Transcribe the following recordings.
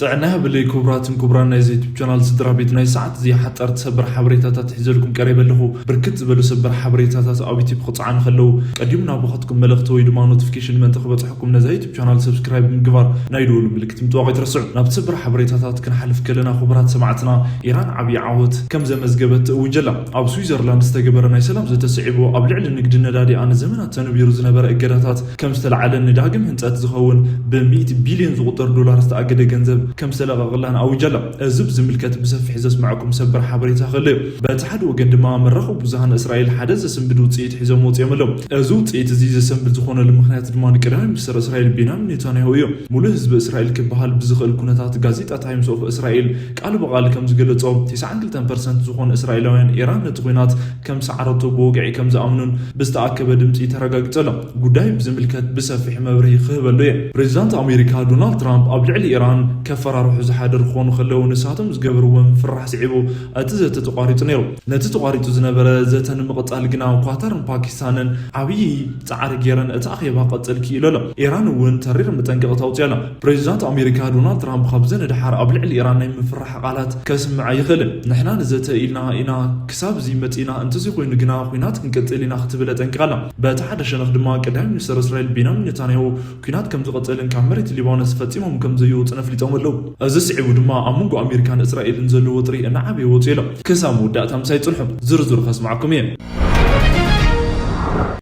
ጥዕና ይሃበለይ ክቡራትን ክቡራን ናይዚ ዩቱብ ቻናል ስድራ ቤት፣ ናይ ሰዓት እዚ ሓጠርቲ ሰበር ሓበሬታታት ሒዘልኩም ቀሪበ ኣለኹ። ብርክት ዝበሉ ሰበር ሓበሬታታት ኣብ ዩቱብ ክጽዓኑ ከለዉ ቀዲሙ ናባኻትኩም መልእኽቲ ወይ ድማ ኖቲፊኬሽን ምእንቲ ክበጽሐኩም ነዛ ዩቱብ ቻናል ሰብስክራይብ ምግባር ናይ ደወሉ ምልክት ምጥዋቕ ኣይትረስዑ። ናብቲ ሰበር ሓበሬታታት ክንሓልፍ ከለና ክቡራት ሰማዕትና፣ ኢራን ዓብዪ ዓወት ከም ዘመዝገበት ትእውጅ ኣላ። ኣብ ስዊዘርላንድ ዝተገበረ ናይ ሰላም ዘተ ስዒቡ ኣብ ልዕሊ ንግዲ ነዳዲ ንዘመናት ተነቢሩ ዝነበረ እገዳታት ከም ዝተለዓለን ንዳግም ህንጸት ዝኸውን ብሚእቲ ቢልዮን ዝቑጸር ዶላር ዝተኣገደ ገንዘብ ከም ዝተለቐቐላን ኣዊጃ ኣላ። እዚ ብዝምልከት ብሰፊሕ ዘስማዕኩም ሰበር ሓበሬታ ክህሉ እዩ። በቲ ሓደ ወገን ድማ መራኸቢ ብዙሃን እስራኤል ሓደ ዘሰንብድ ውጽኢት ሒዞም ወጺኦም ኣለዉ። እዚ ውጽኢት እዚ ዘሰንብድ ዝኾነሉ ምኽንያት ድማ ንቀዳማይ ሚኒስትር እስራኤል ቤንያሚን ኔታንያሁ እዩ። ሙሉእ ህዝቢ እስራኤል ክበሃል ብዝኽእል ኩነታት ጋዜጣ ታይምስ ኦፍ እስራኤል ቃል ብቓል ከም ዝገለጾ፣ ተስዓን ክልተን ፐርሰንት ዝኾኑ እስራኤላውያን ኢራን ነቲ ኲናት ከም ሰዓረቶ ብወግዒ ከም ዝኣምኑን ብዝተኣከበ ድምጺ ተረጋጊጹ ኣሎ። ጉዳይ ብዝምልከት ብሰፊሕ መብርሂ ክህበሉ እየ። ፕሬዚዳንት ኣሜሪካ ዶናልድ ትራምፕ ኣብ ልዕሊ ኢራን ከፈራርሑ ዝሓደሩ ክኾኑ ከለዉ ንሳቶም ዝገበርዎ ምፍርራሕ ስዒቡ እቲ ዘተ ተቋሪጹ ነይሩ። ነቲ ተቋሪጹ ዝነበረ ዘተ ንምቕጻል ግና ኳታርን ፓኪስታንን ዓብዪ ጻዕሪ ገይረን እቲ ኣኼባ ክቕጽል ክኢሉ ኣሎ። ኢራን እውን ተሪር መጠንቀቕታ ኣውጺኣ ኣላ። ፕሬዚዳንት ኣሜሪካ ዶናልድ ትራምፕ ካብዚ ንደሓር ኣብ ልዕሊ ኢራን ናይ ምፍርራሕ ቃላት ከስምዕ ኣይኽእልን። ንሕና ንዘተ ኢልና ኢና፣ ክሳብ እዚ መጺእና፣ እንተዘይኮይኑ ግና ኲናት ክንቅጽል ኢና ክትብል ኣጠንቂቓ ኣላ። በቲ ሓደ ሸነኽ ድማ ቀዳማይ ሚኒስትር እስራኤል ቤንያሚን ኔታንያሁ ኲናት ከም ዝቕጽልን ካብ መሬት ሊባኖስ ፈጺሞም ከም ዘይወጹን ኣፍሊጦም ኣለዉ። እዚ ስዒቡ ድማ ኣብ መንጎ ኣሜሪካን እስራኤልን ዘሎ ወጥሪ እናዓበየ ወጺኡ ኣሎ። ክሳብ መወዳእታ ምሳይ ጽንሑ፣ ዝርዝሩ ከስምዓኩም እየ።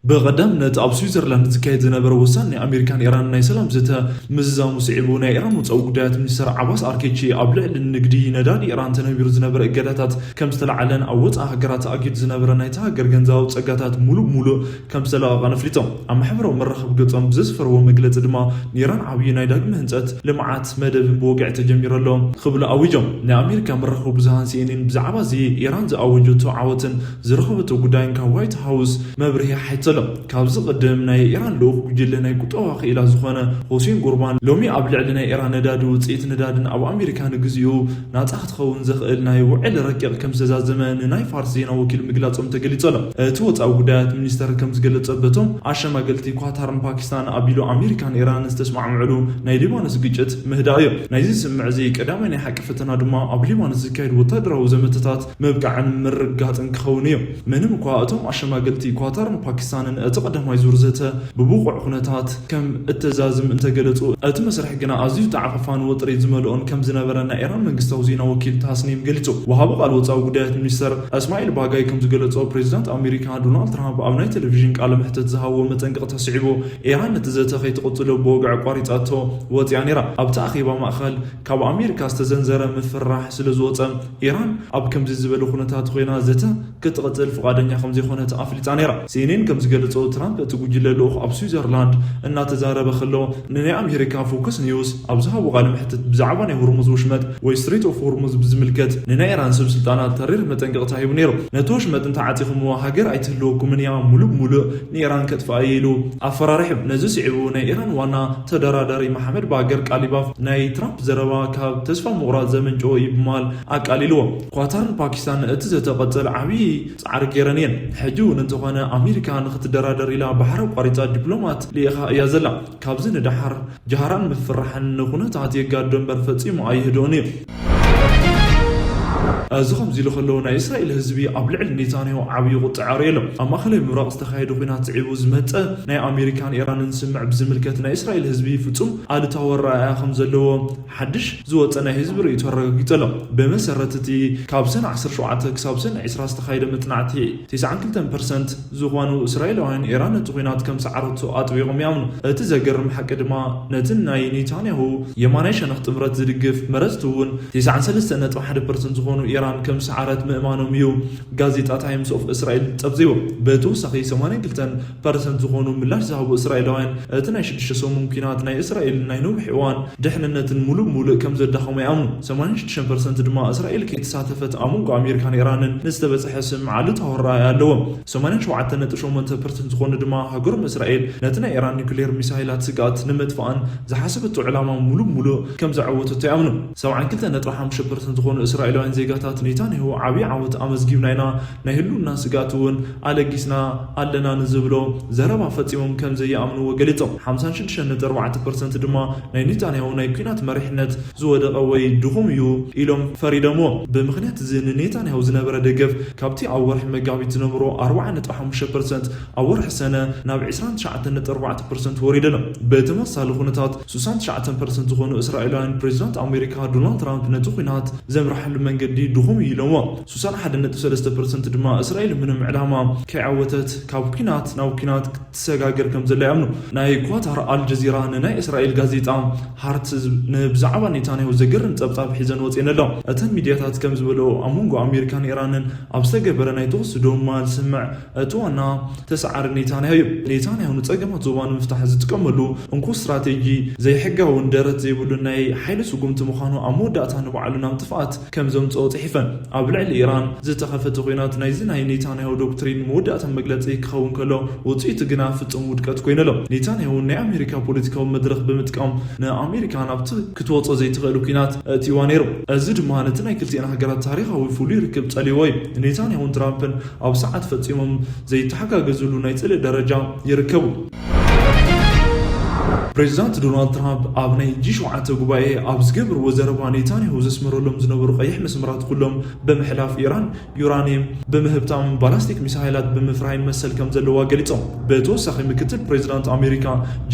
ብቐዳምነት ኣብ ስዊዘርላንድ ዝካየድ ዝነበረ ወሳኒ ናይ ኣሜሪካን ኢራንን ናይ ሰላም ዘተ ምዝዛሙ ስዒቡ፣ ናይ ኢራን ወጻኢ ጉዳያት ሚኒስትር ዓባስ ኣርኬቺ ኣብ ልዕሊ ንግዲ ነዳዲ ኢራን ተነቢሩ ዝነበረ እገዳታት ከም ዝተለዓለን ኣብ ወጻኢ ሃገራት ተኣጊዱ ዝነበረ ናይታ ሃገር ገንዘባዊ ጸጋታት ሙሉእ ብሙሉእ ከም ዝተለቐቐን ኣፍሊጦም። ኣብ ማሕበራዊ መራኸቢ ገጾም ብዘስፈርዎ መግለጺ ድማ ንኢራን ዓብዪ ናይ ዳግመ ህንጸት ልምዓት መደብን ብወግዒ ተጀሚሩ ኣሎ ክብሉ ኣዊጆም። ናይ ኣሜሪካ መራኸቢ ብዙሃን ሲኤንኤን ብዛዕባ እዚ ኢራን ዝኣወጀቶ ዓወትን ዝረኸበቶ ጉዳይን ካብ ዋይት ሃውስ መብርሂ ሓቲቱ ኣሎ። ካብዚ ቅድም ናይ ኢራን ልኡኽ ጉጅለ ናይ ቁጠባ ክኢላ ዝኾነ ሆሴን ጉርባን ሎሚ ኣብ ልዕሊ ናይ ኢራን ነዳዲ ውፅኢት ነዳድን ኣብ ኣሜሪካ ንግዚኡ ናፃ ክትኸውን ዘኽእል ናይ ውዕል ረቂቕ ከም ዝተዛዘመ ንናይ ፋርስ ዜና ወኪል ምግላጾም ተገሊጹ ኣሎ። እቲ ወጻኢ ጉዳያት ሚኒስተር ከም ዝገለጸ በቶም ኣሸማገልቲ ኳታርን ፓኪስታን ኣቢሉ ኣሜሪካን ኢራንን ዝተስማዕምዕሉ ናይ ሊባኖስ ግጭት ምህዳእ እዩ። ናይዚ ስምምዕ እዚ ቀዳማይ ናይ ሓቂ ፈተና ድማ ኣብ ሊባኖስ ዝካየድ ወታደራዊ ዘመተታት ምብቃዕን ምርግጋጽን ክኸውን እዩ። ምንም እኳ እቶም ኣሸማገልቲ ኳታርን ፓኪስታንን እቲ ቀዳማይ ዙር ዘተ ብብቑዕ ኩነታት ከም እተዛዝም እንተገለጹ፣ እቲ መስርሕ ግና ኣዝዩ ተዓፋፋን ወጥሪ ዝመልኦን ከም ዝነበረ ናይ ኢራን መንግስታዊ ዜና ወኪል ታስኒም ገሊጹ። ወሃቢ ቃል ወጻኢ ጉዳያት ሚኒስተር እስማኤል ባጋይ ከም ዝገለጾ፣ ፕሬዚዳንት ኣሜሪካ ዶናልድ ትራምፕ ኣብ ናይ ቴሌቪዥን ቃለ መሕትት ዝሃብዎ መጠንቀቕታ ስዒቡ፣ ኢራን ነቲ ዘተ ከይትቕጽሎ ብወግዒ ኣቋሪጻቶ ወጺኣ ነይራ። ኣብቲ ኣኼባ ማእከል ካብ ኣሜሪካ ዝተዘንዘረ ምፍርራሕ ስለ ዝወጸ፣ ኢራን ኣብ ከምዚ ዝበለ ኩነታት ኮይና ዘተ ክትቕጽል ፍቓደኛ ከም ዘይኮነት ኣፍሊጣ ነይራ። ሲኤንኤን ከም ዝገለጾ፣ ትራምፕ እቲ ጉጅለ ልኡኽ ኣብ ስዊዘርላንድ እናተዛረበ ከሎ ንናይ ኣሜሪካ ፎክስ ኒውስ ኣብ ዝሃቦ ቃለ መሕትት ብዛዕባ ናይ ሆርሙዝ ወሽመጥ ወይ ስትሬት ኦፍ ሆርሙዝ ብዝምልከት ንናይ ኢራን ሰብ ስልጣናት ተሪር መጠንቀቕታ ሂቡ ነይሩ። ነቲ ወሽመጥ እንተዓጺኹምዎ ሃገር ኣይትህልወኩምን እያ፣ ሙሉእ ብሙሉእ ንኢራን ከጥፍኣ እየ ኢሉ ኣፈራሪሑ። ነዚ ስዒቡ ናይ ኢራን ዋና ተደራዳሪ መሓመድ ባገር ቃሊባፍ ናይ ትራምፕ ዘረባ ካብ ተስፋ ምቑራጽ ዘመንጨወ እዩ ብምባል ኣቃሊልዎ። ኳታርን ፓኪስታን እቲ ዘተቐጸል ዓብዪ ጻዕሪ ገይረን እየን። ሕጂ እውን እንተኾነ ኣሜሪካ ንክትደራደር ኢላ ባሕሪ ኣቋሪጻ ዲፕሎማት ልኢኻ እያ ዘላ። ካብዚ ንደሓር ጃህራን ምፍርራሕን ንኩነታት የጋድዶ እምበር ፈጺሙ ኣይህድኦን እዩ። እዚ ከምዚ ኢሉ ከሎ ናይ እስራኤል ህዝቢ ኣብ ልዕሊ ኔታንያሁ ዓብዪ ቁጥዐ ርኡ ኣሎ። ኣብ ማእከላይ ምብራቕ ዝተኻየደ ኲናት ስዒቡ ዝመጸ ናይ ኣሜሪካን ኢራንን ስምምዕ ብዝምልከት ናይ እስራኤል ህዝቢ ፍጹም ኣሉታዊ ኣረኣእያ ከም ዘለዎ ሓድሽ ዝወጸ ናይ ህዝቢ ርእይቶ ኣረጋጊጹ ኣሎ። ብመሰረት እቲ ካብ ሰነ ዓሰርተ ሸውዓተ ክሳብ ሰነ ዕስራ ዝተኻየደ መጽናዕቲ፣ ተስዓን ክልተን ፐርሰንት ዝኾኑ እስራኤላውያን ኢራን ነቲ ኲናት ከም ሰዓረቶ ኣጥቢቖም ይኣምኑ። እቲ ዘገርም ሓቂ ድማ ነቲ ናይ ኔታንያሁ የማናይ ሸነኽ ጥምረት ዝድግፍ መረጽቲ እውን ተስዓን ሰለስተን ነጥቢ ሓደ ፐርሰንት ዝኾኑ ኢራን ከም ሰዓረት ምእማኖም እዩ ጋዜጣ ታይምስ ኦፍ እስራኤል ጸብጺቡ። ብተወሳኺ ሰማንያን ክልተን ፐርሰንት ዝኾኑ ምላሽ ዝሃቡ እስራኤላውያን እቲ ናይ ሽዱሽተ ሰሙን ኲናት ናይ እስራኤልን ናይ ነዊሕ እዋን ድሕንነትን ሙሉእ ሙሉእ ከም ዘዳኸሞ ይኣምኑ። ሰማንያን ሽዱሽተ ፐርሰንት ድማ እስራኤል ከይተሳተፈት ኣብ መንጎ ኣሜሪካን ኢራንን ንዝተበጽሐ ስምምዕ ኣሉታዊ ኣረኣእያ ኣለዎም። ሰማንያን ሸውዓተን ነጥቢ ሸሞንተ ፐርሰንት ዝኾኑ ድማ ሃገሮም እስራኤል ነቲ ናይ ኢራን ኒኩሌር ሚሳይላት ስግኣት ንምጥፋእን ዝሓሰበቶ ዕላማ ሙሉእ ሙሉእ ከም ዘዐወተቶ ይኣምኑ። ሰብዓን ክልተን ነጥቢ ሓሙሽተ ፐርሰንት ዝኾኑ እስራኤላውያን ዜጋታት ኔታንያሁ ዓብዪ ዓወት ኣመዝጊብና ኢና፣ ናይ ህልውና ስግኣት እውን ኣለጊስና ኣለና ንዝብሎ ዘረባ ፈጺሞም ከም ዘይኣምንዎ ገሊጾም። ሓምሳን ሽዱሽተን ነጥቢ ኣርባዕተ ፐርሰንት ድማ ናይ ኔታንያሁ ናይ ኲናት መሪሕነት ዝወደቐ ወይ ድኹም እዩ ኢሎም ፈሪዶምዎ። ብምኽንያት እዚ ንኔታንያሁ ዝነበረ ደገፍ ካብቲ ኣብ ወርሒ መጋቢት ዝነበሮ ኣርባዓ ነጥቢ ሓሙሽተ ፐርሰንት ኣብ ወርሒ ሰነ ናብ ዕስራን ትሽዓተን ነጥቢ ኣርባዕተ ፐርሰንት ወሪዱ ኣሎ። ብተመሳሳሊ ኩነታት ስሳን ትሽዓተን ፐርሰንት ዝኾኑ እስራኤላውያን ፕሬዚዳንት ኣሜሪካ ዶናልድ ትራምፕ ነቲ ኲናት ዘምርሓሉ መንገዲ ድኹም እዩ ኢሎምዎ። ስሳን ሓደ ነጥቢ ሰለስተ ፐርሰንት ድማ እስራኤል ምንም ዕላማ ከይዓወተት ካብ ኲናት ናብ ኲናት ክትሰጋገር ከም ዘላ ይኣምኑ። ናይ ኳታር ኣልጀዚራ ንናይ እስራኤል ጋዜጣ ሃርትዝ ንብዛዕባ ኔታንያሁ ዘገርም ጸብጻብ ሒዘን ወጺኤን ኣለዋ። እተን ሚድያታት ከም ዝበልኦ ኣብ መንጎ ኣሜሪካን ኢራንን ኣብ ዝተገበረ ናይ ተኹሲ ደው ምባል ስምምዕ እቲ ዋና ተሰዓሪ ኔታንያሁ እዩ። ኔታንያሁ ንጸገማት ዞባ ንምፍታሕ ዝጥቀመሉ እንኮ ስትራቴጂ ዘይሕጋውን ደረት ዘይብሉን ናይ ሓይሊ ስጉምቲ ምዃኑ ኣብ መወዳእታ ንባዕሉ ናብ ጥፍኣት ከም ዘምጽኦ ጽሒፈን። ኣብ ልዕሊ ኢራን ዝተኸፈተ ኲናት ናይዚ ናይ ኔታንያሁ ዶክትሪን መወዳእታ መግለጺ ክኸውን ከሎ ውጽኢቱ ግና ፍጹም ውድቀት ኮይኑ ኣሎ። ኔታንያሁ ናይ ኣሜሪካ ፖለቲካዊ መድረኽ ብምጥቃም ንኣሜሪካ ናብቲ ክትወጾ ዘይትኽእል ኲናት እትይዋ ነይሩ። እዚ ድማ ነቲ ናይ ክልቲኤን ሃገራት ታሪኻዊ ፍሉይ ርክብ ጸልይዎ እዩ። ኔታንያሁን ትራምፕን ኣብ ሰዓት ፈጺሞም ዘይተሓጋገዝሉ ናይ ጽልኢ ደረጃ ይርከቡ። ፕሬዚዳንት ዶናልድ ትራምፕ ኣብ ናይ ጂ ሸውዓተ ጉባኤ ኣብ ዝገብርዎ ዘረባ ኔታንያሁ ዘስመረሎም ዝነበሩ ቀይሕ መስመራት ኩሎም ብምሕላፍ ኢራን ዩራኒየም ብምህብታምን ባላስቲክ ሚሳይላት ብምፍራይን መሰል ከም ዘለዋ ገሊጾም። ብተወሳኺ ምክትል ፕሬዚዳንት ኣሜሪካ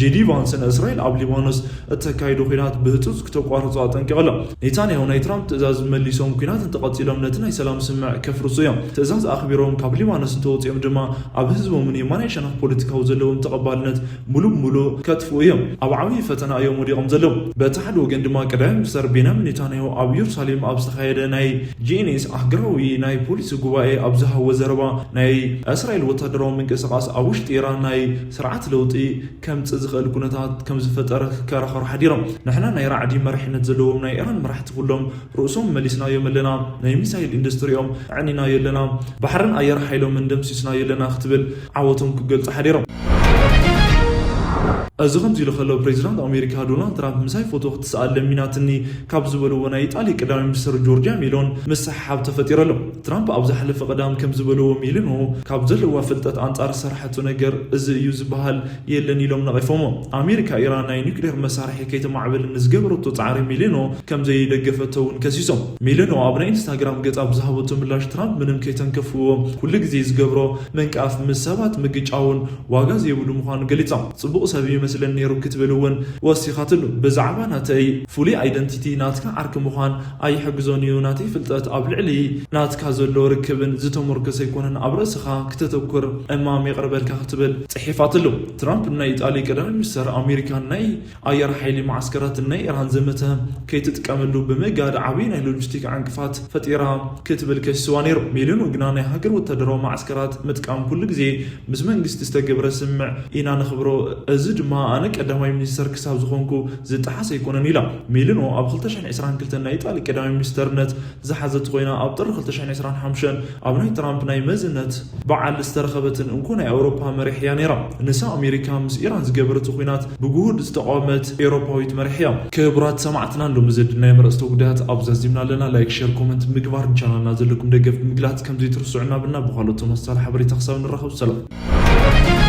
ጄዲ ቫንስን እስራኤል ኣብ ሊባኖስ እተካይዶ ኲናት ብህጹጽ ክተቋርጾ ኣጠንቂቑ ኣሎ። ኔታንያሁ ናይ ትራምፕ ትእዛዝ መሊሶም ኲናት እንተቐጺሎም ነቲ ናይ ሰላም ስምምዕ ከፍርሱ እዮም። ትእዛዝ ኣኽቢሮም ካብ ሊባኖስ እንተወጺኦም ድማ ኣብ ህዝቦምን የማናይ ሸነኽ ፖለቲካዊ ዘለዎም ተቐባልነት ሙሉእ ብሙሉእ ከጥፍኡ እዮም። ኣብ ዓብዪ ፈተና እዮም ወዲቖም ዘለዉ። በቲ ሓደ ወገን ድማ ቀዳማይ ሚኒስተር ቤንያሚን ኔታንያሁ ኣብ ኢየሩሳሌም ኣብ ዝተኻየደ ናይ ጂ ኤን ኤስ ኣህጉራዊ ናይ ፖሊሲ ጉባኤ ኣብ ዝሃቦ ዘረባ ናይ እስራኤል ወታደራዊ ምንቅስቓስ ኣብ ውሽጢ ኢራን ናይ ስርዓት ለውጢ ከምጽእ ዝኽእል ኩነታት ከም ዝፈጠረ ክከራኸሩ ሓዲሮም። ንሕና ናይ ራዕዲ መሪሕነት ዘለዎም ናይ ኢራን መራሕቲ ኩሎም ርእሶም መሊስናዮም ኣለና፣ ናይ ሚሳይል ኢንዱስትሪኦም ኣዕኒናዮ ኣለና፣ ባሕርን ኣየር ሓይሎምን ደምሲስናዮ ኣለና ክትብል ዓወቶም ክገልጹ ሓዲሮም። እዚ ከምዚ ኢሉ ከሎ ፕሬዚዳንት ኣሜሪካ ዶናልድ ትራምፕ ምሳይ ፎቶ ክትስኣል ለሚናትኒ ካብ ዝበልዎ ናይ ኢጣሊ ቀዳማይ ሚኒስትር ጆርጂያ ሜሎን ምስሕሓብ ተፈጢሩ ኣሎ። ትራምፕ ኣብ ዝሓለፈ ቀዳም ከም ዝበልዎ ሜሊኖ ካብ ዘለዋ ፍልጠት ኣንጻር ዝሰርሐቶ ነገር እዚ እዩ ዝበሃል የለን ኢሎም ነቒፎሞ። ኣሜሪካ ኢራን ናይ ኒውክሌር መሳርሒ ከይተማዕብል ንዝገበረቶ ጻዕሪ ሜሊኖ ከም ዘይደገፈቶ እውን ከሲሶም። ሜሊኖ ኣብ ናይ ኢንስታግራም ገጻ ብዝሃበቶ ምላሽ ትራምፕ ምንም ከይተንከፍዎ ኩሉ ግዜ ዝገብሮ ምንቃፍ ምስ ሰባት ምግጫውን ዋጋ ዘይብሉ ምዃኑ ገሊጻ። ጽቡቕ ሰብ ይመስለኒ ነይሩ ክትብል እውን ወሲኻትሉ። ብዛዕባ ናተይ ፍሉይ ኣይደንቲቲ ናትካ ዓርኪ ምዃን ኣይሕግዞን እዩ፣ ናተይ ፍልጠት ኣብ ልዕሊ ናትካ ዘሎ ርክብን ዝተመርኮሰ ኣይኮነን፣ ኣብ ርእስኻ ክተተኩር እማም የቕርበልካ ክትብል ጽሒፋትሉ። ትራምፕ ናይ ኢጣሊ ቀዳማይ ሚኒስተር ኣሜሪካን ናይ ኣየር ሓይሊ መዓስከራትን ናይ ኢራን ዘመተ ከይትጥቀመሉ ብምእጋድ ዓብዪ ናይ ሎጂስቲክ ዕንቅፋት ፈጢራ ክትብል ከሲስዋ ነይሩ። ሜሊኖ ግና ናይ ሃገር ወታደራዊ መዓስከራት ምጥቃም ኩሉ ግዜ ምስ መንግስቲ ዝተገብረ ስምምዕ ኢና ነኽብሮ፣ እዚ ድማ ኣነ ቀዳማይ ሚኒስተር ክሳብ ዝኾንኩ ዝጠሓስ ኣይኮነን ኢላ። ሜሊኖ ኣብ ክልተ ሽሕን ዕስራን ክልተን ናይ ኢጣሊ ቀዳማይ ሚኒስተርነት ዝሓዘት ኮይና ኣብ ጥሪ ክልተ ሽሕን ዕስራን ሓሙሽተን ኣብ ናይ ትራምፕ ናይ መዝነት በዓል ዝተረኸበትን እንኮ ናይ ኣውሮፓ መሪሕ እያ ነይራ። ንሳ ኣሜሪካ ምስ ኢራን ዝገበረቶ ኲናት ብግሁድ ዝተቃወመት ኤውሮፓዊት መሪሕ እያ። ክቡራት ሰማዕትና፣ ሎሚ ዘድልናዮም ኣርእስተ ጉዳያት ኣብዚ ኣዚምና ኣለና። ላይክ፣ ሼር፣ ኮመንት ምግባር፣ ንቻናልና ዘለኩም ደገፍ ምግላጽ ከም ዘይትርስዑ እናበልና ብኻልኦት ተመሳሳሊ ሓበሬታ ክሳብ ንራኸብ ሰላም።